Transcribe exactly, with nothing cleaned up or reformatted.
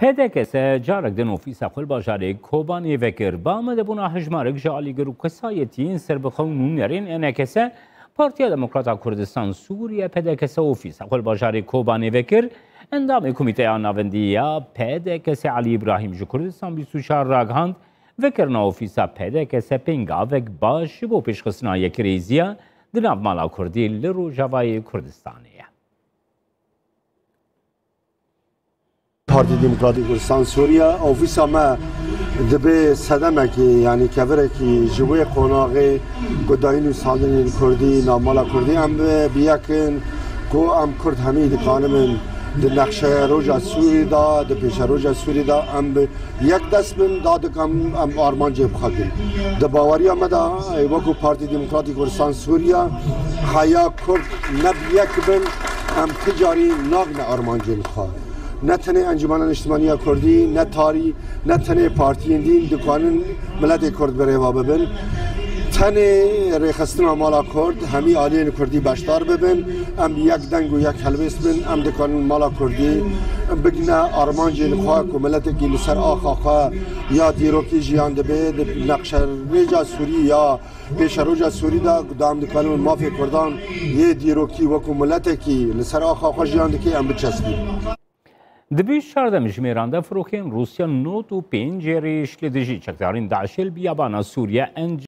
P D K S carek din ofîsa xwe li bajarê Kobanê vekir. Bi amadebûna hejmarek ji alîgir û kesayetiyên serbixwe û nûnerên E N K S, Partiya Demokrata Kurdistan Sûriye, P D K S, ofîsa xwe li bajarê Kobanê vekir. Endamê Komîteya Navendî ya P D K S Elî Îbrahîm ji Kurdistan bîst û çar ragihand, vekirina ofîsa P D K S pêngavek baş ji bo pêşxistina yekrêziya di nav mala Kurdî li Rojavayê Kurdistanê ye. Partî Demokratîk Kurdistan Sûriye, ofîsa me dibe sedemekî, yanî kevirekî ji wê qonaxê ku dayîn û sandinên Kurdî, navmala Kurdî, em bi, bi yek in, ku em Kurd hemî dikanin di nexşeya roja Sûrî de, di pêşeroja Sûrî de em bi yek dest bin, da dikan em armancê bixwedin. Di baweriya me de, wekû Partî Demokratîk Kurdistan Sûriye, heya Kurd ne bi yek bin, em ti carî nabine armancên xwe. Ne tenê Encûmena Niştimaniya Kurdî, ne tarî, ne tenê partiyên dîn dikanin miletê Kurd bi rêva bibin. Tenê rêxistina mala Kurd, hemî aliyên Kurdî beşdar bibin, em bi yek deng û yek helwêst bin, em dikanin mala Kurdî bigine armancên xwe ku miletekî li ser axa xwe ya dîrokî jiyan dibe, di nexşerêca Sûrî ya pêşeroja Sûrî de, da em dikanin mafê Kurdan yê dîrokî wekû miletekî li ser axa xwe jiyan dike, em biçespînin. Di bîst çardeh mijmêran de firokeyên Rûsya nod û pênc êrîş li dijî çekdarên DAIŞê li biyabana Sûriye encam